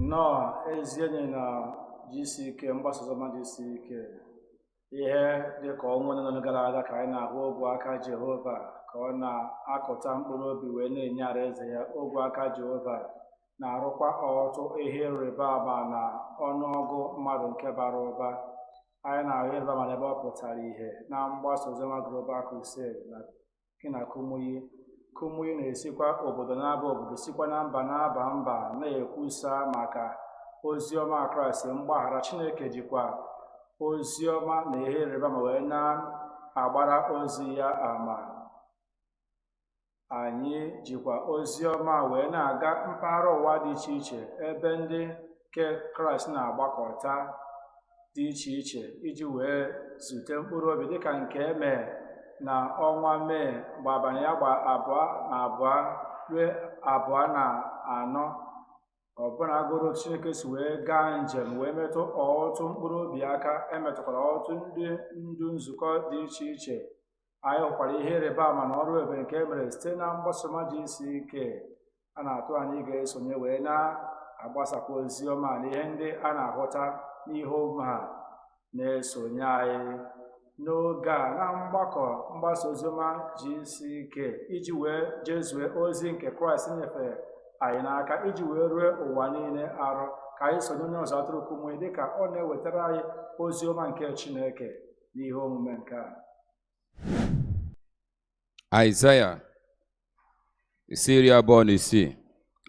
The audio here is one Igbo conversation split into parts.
Nnọọ ezi enyi na GCK, mgbasa oziọma GCK. Ihe dịka ọnwa ole na ole gara aga ka anyị na-ahụ ogwe aka Jehova ka ọ na-akụta mkpụrụ obi wee na-enye alaeze ya. Ogwe aka Jehova na-arụkwa ọtụtụ ihe ịrịba ama na ọnụọgụ mmadụ nke bara ụba. Anyị na-ahụ ịrịba ama n'ebe ọ pụtara ihe na mgbasa oziọma Global Crusade na gị na Kumuyi. Kumuyi na-esikwa obodo na-aba obodo, sikwa na mba na-aba mba, na-ekwusa maka oziọma Kraịst mgbaghara. Chineke jikwa oziọma na ihe ịrịba ama wee na-agbara ozi ya ama. Anyị jikwa oziọma wee na-aga mpaghara ụwa dị iche iche ebe ndị nke Kraịst na-agbakọta dị iche iche iji wee zute mkpụrụ obi, dịka nke emee na ọnwa Mee mgbe abalị ya gba 22 ruo 24. Ọbụnagoro Chineke si wee gaa njem wee metụ ọtụtụ mkpụrụ obi aka, emetụkwara ọtụtụ ndị ndu nzukọ dị iche iche. Anyị hụkwara ihe ịrịba ama na ọrụ ebube nke e mere site na mgbasa ọma GCK. A na-atụ anyị ga-esonye wee na-agbasakwa ozi ọma na ihe ndị a na-ahụta n'ihe omume a na-esonye anyị n'oge a na mgbakọ mgbasa oziọma GCK iji wee jezue ozi nke Kraịst nyefere anyị n'aka iji wee rue ụwa niile arụ. Ka anyị sonye onye ọzọ atụrụ Kumuyi dịka ọ na-ewetara anyị ozi ọma nke Chineke n'ihe omume nke a. Aịzaya isi 26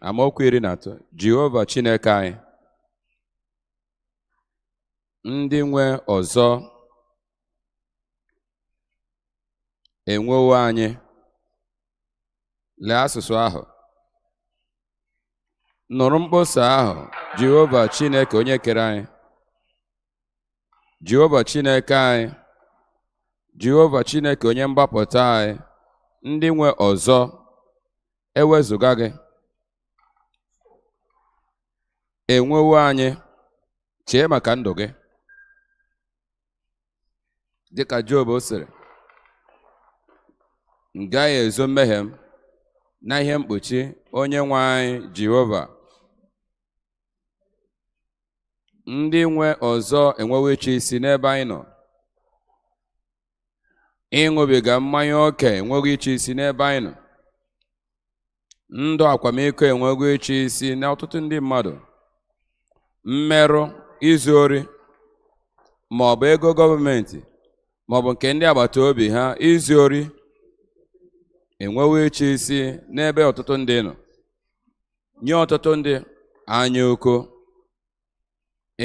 amaokwu 13. Jehova Chineke anyị, ndị nwe ọzọ enwewo anyị. Lee asụsụ ahụ. Nụrụ mkpọsa ahụ, Jehova Chineke onye kere anyị. Jehova Chineke anyị, Jehova Chineke onye mgbapụta anyị, ndị nwe ọzọ ewezụga gị enwewo anyị. Chee maka ndụ gị, dịka Job sịrị, m gaghị ezo mmehie m na ihe mkpuchi onye nwe anyị Jehova. Ndị nwe ọzọ enwewo ịchị isi n'ebe anyị nọ. Ịṅụbiga mmanya oke enweghị ịchị isi n'ebe anyị nọ. Ndụ akwamiko enweghị ịchị isi na ọtụtụ ndị mmadụ. Mmerụ, izu ori, ma ọ bụ ego gọọmenti, ma ọ bụ nke ndị agbata obi ha, izu ori enwewo ịchị isi n'ebe ọtụtụ ndị nọ. Nye ọtụtụ ndị, anya uko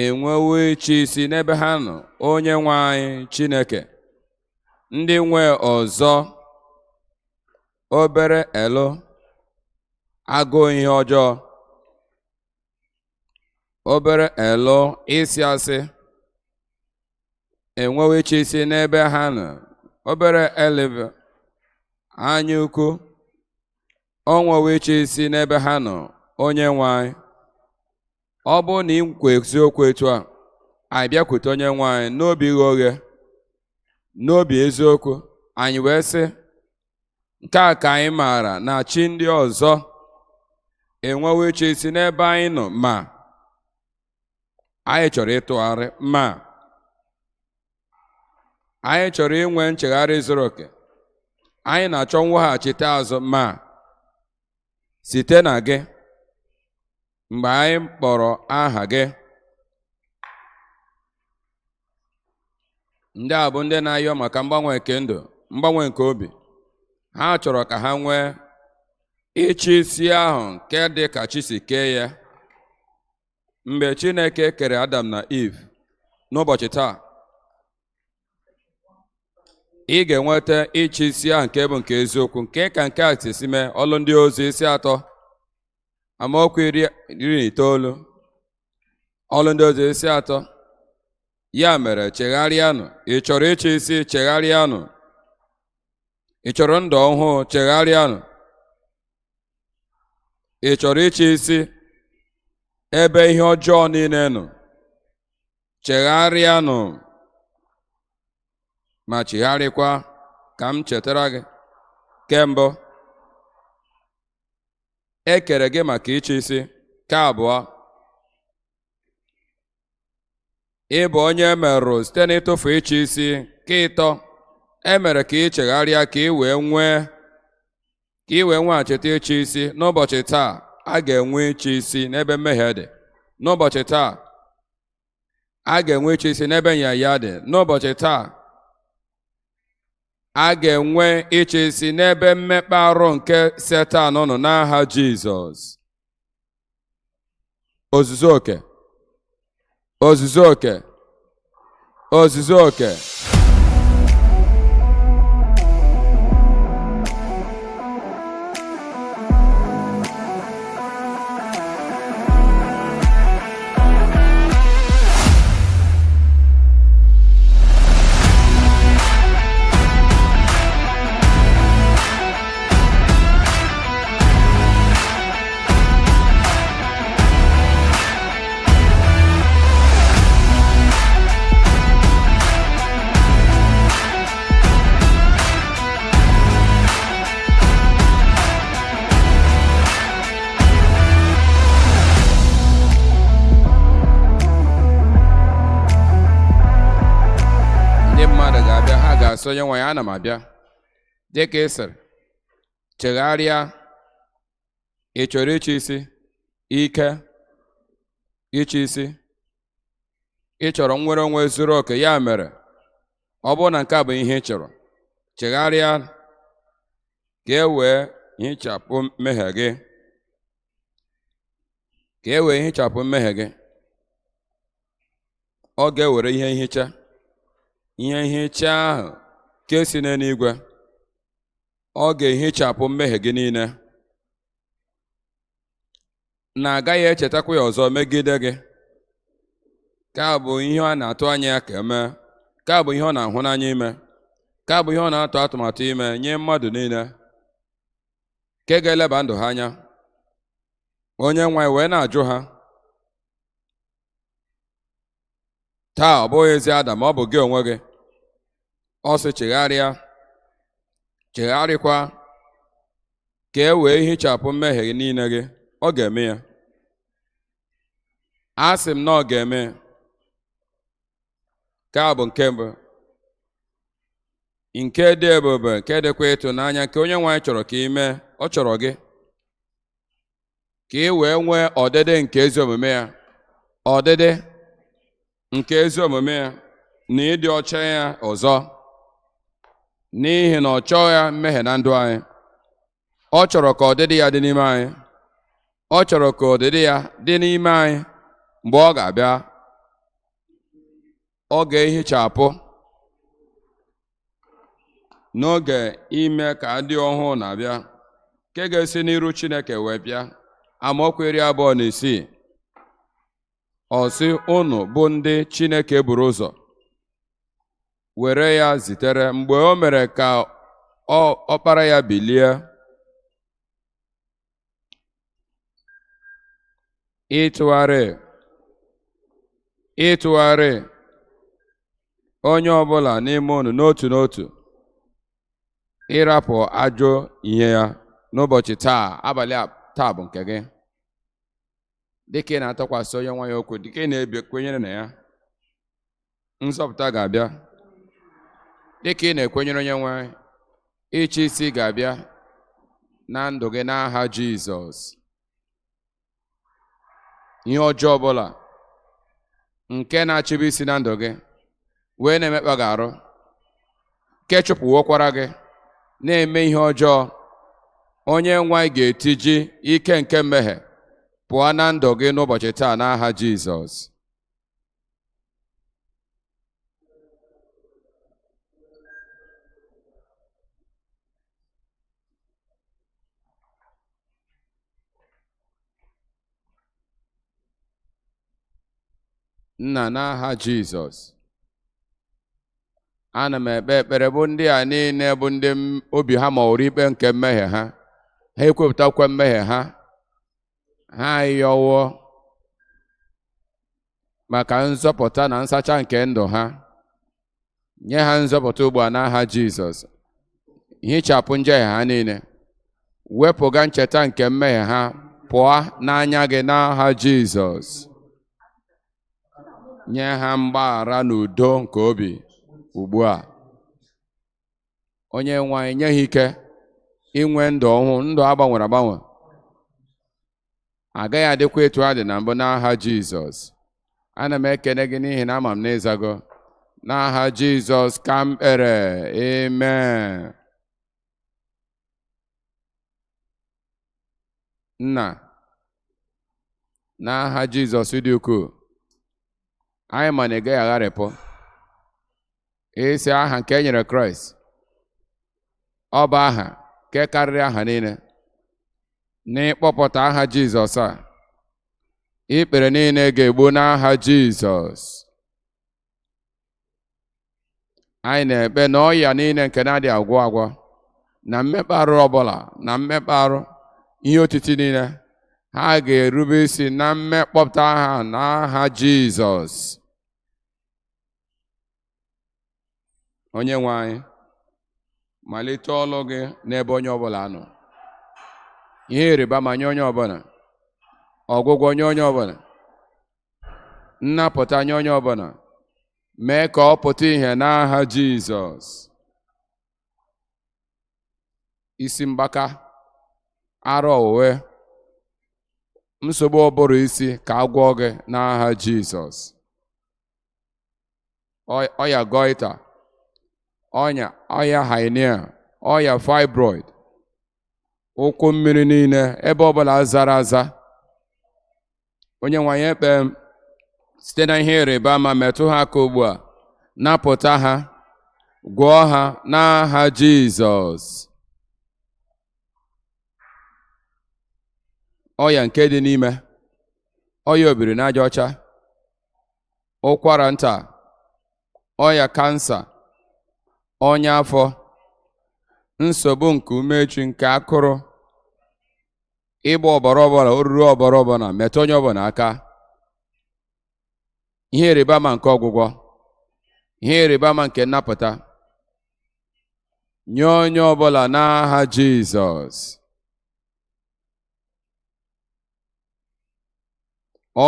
enwewo ịchị isi n'ebe ha nọ. Onye nwe anyị Chineke, ndị nwe ọzọ obere elu agụụ ihe ọjọọ, obere elu ịsị asị enwewo ịchị isi n'ebe ha nọ. Obere elive anya ukwu o nwewo ịchị isi n'ebe ha nọ. Onye nwe anyị, ọ bụrụ na ị kwe eziokwu etu a, anyị bịakwute onye nwe anyị n'obi ghe oghe, n'obi eziokwu, anyị wee sị, nke a ka anyị maara na chi ndị ọzọ enwewo ịchị isi n'ebe anyị nọ, ma anyị chọrọ ịtụgharị, ma anyị chọrọ inwe nchegharị zuru oke, anyị na-achọ mweghachite azụ, ma site na gị, mgbe anyị kpọrọ aha gị. Ndị a bụ ndị na-ayọ maka mgbanwe nke ndụ, mgbanwe nke obi. Ha chọrọ ka ha nwee ịchị isi ahụ nke dị ka chi si kee ya. Mgbe Chineke kere Adam na Eve n'ụbọchị taa, ị ga-enweta ịchị isi ahụ nke bụ nke eziokwu, nke ka nke a si mee. Ọlụ ndị ozi isi 3 amaokwu 19. Ọlụ ndị ozi isi 3. Ya mere chegharịanụ. Ị chọrọ ịchị isi? Chegharịanụ. Ị chọrọ ndụ ọhụụ? Chegharịanụ. Ị chọrọ ịchị isi ebe ihe ọjọọ niile nọ? Chegharịanụ ma chegharịkwa. Ka m chetara gị, kembụ e kere gị maka ịchị isi. Nke abụọ, Ị bụ onye emerụ site n'ịtụfu ịchị isi. Nke ịtọ, e mere ka ị chegharịa ka ị wee nwee nweghachite ịchị isi. N'ụbọchị taa, a ga-enwe ịchị isi n'ebe mmehie dị. N'ụbọchị taa, a ga-enwe ịchị isi n'ebe nyanya dị. N'ụbọchị taa, a ga-enwe ịchị isi n'ebe mmekpa arụ nke Setan nọ n'aha Jizọs. Ozuzu oke, ozuzu oke, ozuzu oke. Onye nwe ya, ana m abịa dịka ị sịrị. Chegharịa. Ị chọrọ ịchị isi? Ike ịchị isi. Ị chọrọ nnwere onwe zuru oke. Ya mere, ọ bụrụ na nke a bụ ihe ị chọrọ, chegharịa ka e wee hichapụ mmehie gị, ka e wee hichapụ mmehie gị. Ọ ga-ewere ihe nhicha, ihe nhicha ahụ nke si n'eluigwe, ọ ga-ehichapụ mmehie gị niile, na agaghị echetakwa ya ọzọ megide gị. Ka bụ ihe a na-atụ anya ya ka emee, ka bụ ihe ọ na-ahụ n'anya ime, ka bụ ihe ọ na-atụ atụmatụ ime nye mmadụ niile nke ga-eleba ndụ ha anya. Onye nwe wee na-ajụ ha taa, ọ bụghị ezi Adam, ọ bụ gị onwe gị. Ọ sị chegharịa, chegharịkwa ka e wee hichapụ mmehie niile gị. Ọ ga-eme ya. A sị m na ọ ga-eme. Nke a bụ nke mbụ, nke dị ebube, nke dịkwa ịtụnanya, nke onye nwe anyị chọrọ ka ị mee. Ọ chọrọ gị ka ị wee nwee ọdịdị nke ezi omume ya, ọdịdị nke ezi omume ya na ịdị ọcha ya ọzọ, n'ihi na ọ chọghị ya mmehie na ndụ anyị. Ọ chọrọ ka ọdịdị ya dị n'ime anyị. Ọ chọrọ ka ọdịdị ya dị n'ime anyị. Mgbe ọ ga-abịa, ọ ga-ehichapụ n'oge ime ka ndị ọhụụ na-abịa, nke ga-esi n'iru Chineke wee bịa. Amaokwu 26, ọ sị, unu bụ ndị Chineke buru ụzọ were ya zitere mgbe o mere ka ọkpara ya bilie ịtụgharị onye ọbụla n'ime unu n'otu n'otu, ịrapụ ajọ ihe ya. N'ụbọchị taa, abalị taa bụ nke gị. Dịka ị na-atụkwasị onye nwe ya okwu, dịka ị na-ekwenyere na ya, nzọpụta ga-abịa. Dịka ị na-ekwenyere onye nwe, ịchị isi ga-abịa na ndụ gị n'aha Jizọs. Ihe ọjọọ ọbụla nke na-achịbe isi na ndụ gị wee na-emekpa gị arụ, nke chụpụwokwara gị na-eme ihe ọjọọ, onye nwe anyị ga-etiji ike nke mmehie pụọ na ndụ gị n'ụbọchị taa n'aha Jizọs. Nna, n'aha Jizọs, ana m ekpe ekpere bụ ndị a niile bụ ndị obi ha maworo ikpe nke mmehie ha, ha ekwupụtakwa mmehie ha, ha ayọwo maka nzọpụta na nsacha nke ndụ ha. Nye ha nzọpụta ugbu a n'aha Jizọs. Hichapụ njehie ha niile, wepụga ncheta nke mmehie ha pụọ n'anya gị n'aha Jizọs. Nye ha mgbaghara na udo nke obi ugbu a. Onye nwe anyị, nye ha ike inwe ndụ ọhụụ, ndụ agbanwere agbanwe. Agaghị adịkwa etu a dị na mbụ n'aha Jizọs. Ana m ekene gị n'ihi na ama m na ịzago. N'aha Jizọs ka m kpere. Amen. Nna, n'aha Jizọs dị ukwuu, anyị ma na ị gaghị agharịpụ. Isi aha nke e nyere Kraịst, ọ bụ aha nke karịrị aha niile. N'ịkpọpụta aha Jizọs a, ikpere niile ga-egbu n'aha Jizọs. Anyị na-ekpe na ọya niile nke na-adịghị agwọ agwọ, na mmekpa arụ ọbụla, na mmekpa arụ ihe otiti niile, ha ga-erube isi na mmekpọpụta ha n'aha Jizọs. Onye nwe anyị, malite ọlụ gị n'ebe onye ọbụla nọ. Ihe ịrịba ama nye onye ọbụla, ọgwụgwọ nye onye ọbụla, nnapụta nye onye ọbụla, mee ka ọ pụta ìhè n'aha Jizọs. Isi mgbaka, arụ owuwe, nsogbu ụbụrụ isi ka a gwọọ gị n'aha Jizọs. Ọya goita, ọya hernia, ọya fibroid, ụkwụ mmiri niile ebe ọbụla zara aza. Onye nwe anyị, ekpe m site na ihe ịrịba ama, metụ ha aka ugbu a, napụta ha, gwọọ ha n'aha Jizọs. Ọya nke dị n'ime, ọya obiri n'aja ọcha, ụkwara nta, ọya kansa, ọnya afọ, nsogbu nke umeju nke akụrụ, ịgba ọbara ọbụla, oruru ọbara ọbụla, metụ onye ọbụla aka. Ihe ịrịba ama nke ọgwụgwọ, ihe ịrịba ama nke nnapụta nye onye ọbụla n'aha Jizọs.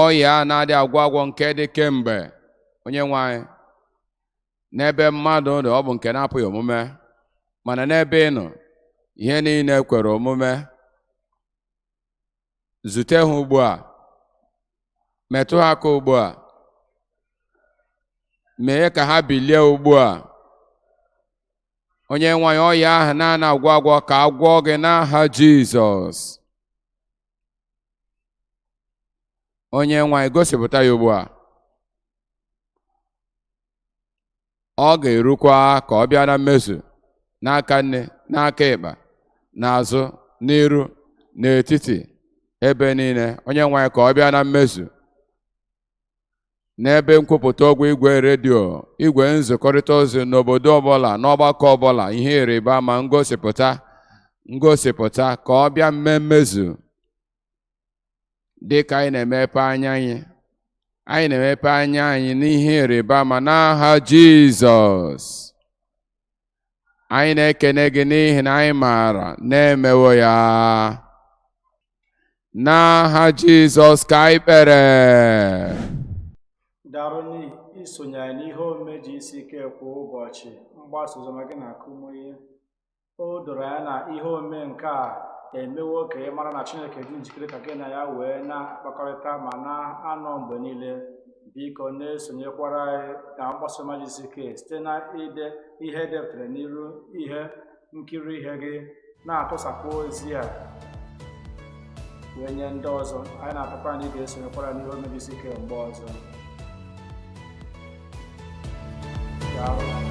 Ọya na-adị agwọ agwọ nke dị kemgbe, onye nwe anyị, n'ebe mmadụ nọ ọ bụ nke na-apụghị omume, mana n'ebe ị nọ ihe niile kwere omume. Zute ha ugbu a, metụ ha aka ugbu a, mee ka ha bilie ugbu a. Onye nwe anyị, ọya ahụ na-ana agwọ agwọ ka a gwọọ gị n'aha Jizọs. Onye nwe anyị, gosipụta ya ugbu a. Ọ ga-erukwa ka ọ bịa na mmezu n'aka nne, n'aka ịkpa, n'azụ, n'iru, n'etiti, ebe niile. Onye nwe anyị, ka ọ bịa na mmezu n'ebe nkwupụta okwu igwe redio, igwe nzukọrịta ozi n'obodo ọbụla, n'ọgbakọ ọbụla, ihe ịrịba ama ngosipụta ka ọ bịa mmezu. Dị ka anyị na-emepe anya anyị, anyị na-emepe anya anyị n'ihe ịrịba ama n'aha Jizọs. Anyị na-ekene gị n'ihi na anyị maara na-emewo ya. N'aha Jizọs ka anyị kpere. Daalụ n'isonye anyị n'ihe omume ji isi ike kwa ụbọchị mgbasa oziọma gị na Kumuyi. O doro anya na ihe omume nke a emewo ka ị mara na Chineke dị njikere ka gị na ya wee na-akpakọrịta ma na-anọ mgbe niile. Biko na-esonyekwara anyị na mgbasa oziọma ji isi ike site na ide ihe edepụtara n'iru ihe nkiri ihe gị, na-atụsapụ ozi a wee nye ndị ọzọ. Anyị na-atụkwa na ị ga-esonyekwara n'ihe omume ji isi ike mgbe ọzọ. Daalụ.